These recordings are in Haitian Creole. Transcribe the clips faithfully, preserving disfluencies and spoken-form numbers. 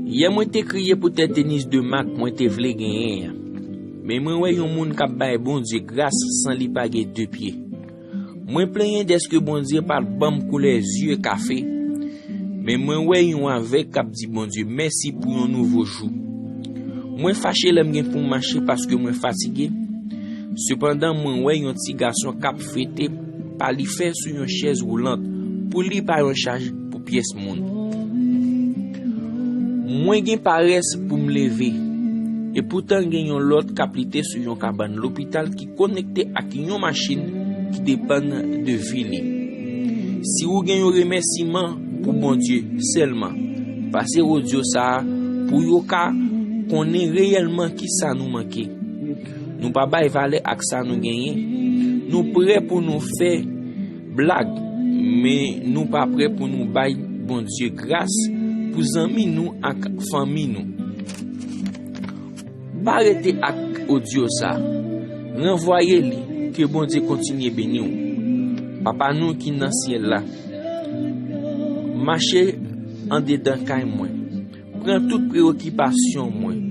Yè mwen te kriye poutèt tenis de mak mwen te vle genyen an. Men mwen wè yon moun k ap bay Bondye gras san li pa gen de pye. Mwen plenyen dèske Bondye pa t ban m koulè zye kafe. Men mwen wè yon avèg k ap di Bondye mèsi pou yon nouvo jou. Mwen fache lè m gen pou m mache paske mwen fatige. Sepandan, mwen wè yon ti gason k ap fete pa li fè sou yon chèz woulant pou li pa yon chaj pou pyès moun. Mwen gen parès pou m leve, e poutan gen yon lòt k ap lite sou yon kabann lopital ki konekte ak yon machin ki depann de vi li. Si ou gen yon remèsiman pou Bondye sèlman, pase odyo sa a pou yo ka konnen reyèlman ki sa nou manke. Nou pa bay valè ak sa nou genyen. Nou prè pou nou fè blag, men nou pa prè pou nou bay Bondye gras pou zanmi nou ak fanmi nou. Pa rete ak odyo sa. Ranvwaye li, ke Bondye kontinye beni w. Papa nou ki nan syèl la, mache andedan kay mwen. Pran tout preyokipasyon mwen.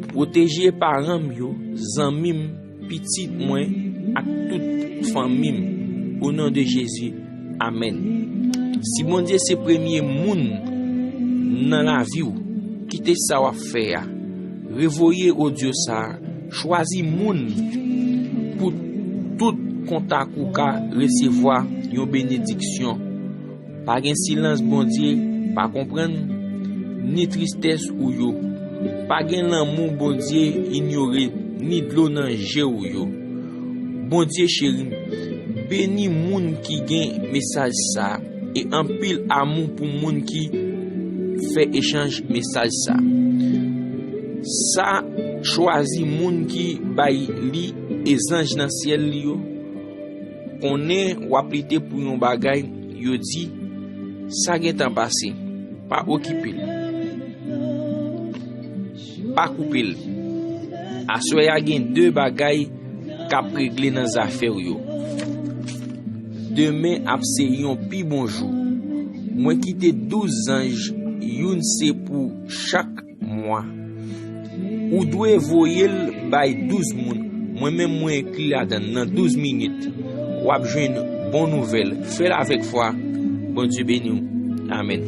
Pwoteje paran m yo, zanmi m, pitit mwen ak tout fanmi m. O non de Jezi, amèn. Si Bondye se premye moun nan lavi w, kite sa w ap fè a. Revoye odyo sa a, chwazi moun pou tout kontak ou ka resevwa yon benediksyon. Pa gen silans Bondye pa konprann, ni tristès ou yo. Pa gen lanmou Bondye inyore, ni dlo nan je w yo. Bondye cheri m, beni moun ki gen mesaj sa a, e anpil amou pou moun ki fè echanj mesaj sa a. Sa chwazi moun ki bay li e zanj nan syèl li yo. Konnen w ap lite pou yon bagay, yo di, sa gentan pase. Pa okipe l. Pa koupe l. Aswè a gen de bagay k ap regle nan zafè w yo. Demen ap se yon pi bon jou. Mwen kite douz zanj, youn se pou chak mwa. Ou dwe voye l bay douz moun. Mwen menm mwen enkli ladan l. Nan douz minit, w ap jwenn bon nouvèl. Fè l avèk fwa. Bondye beni w. Amèn.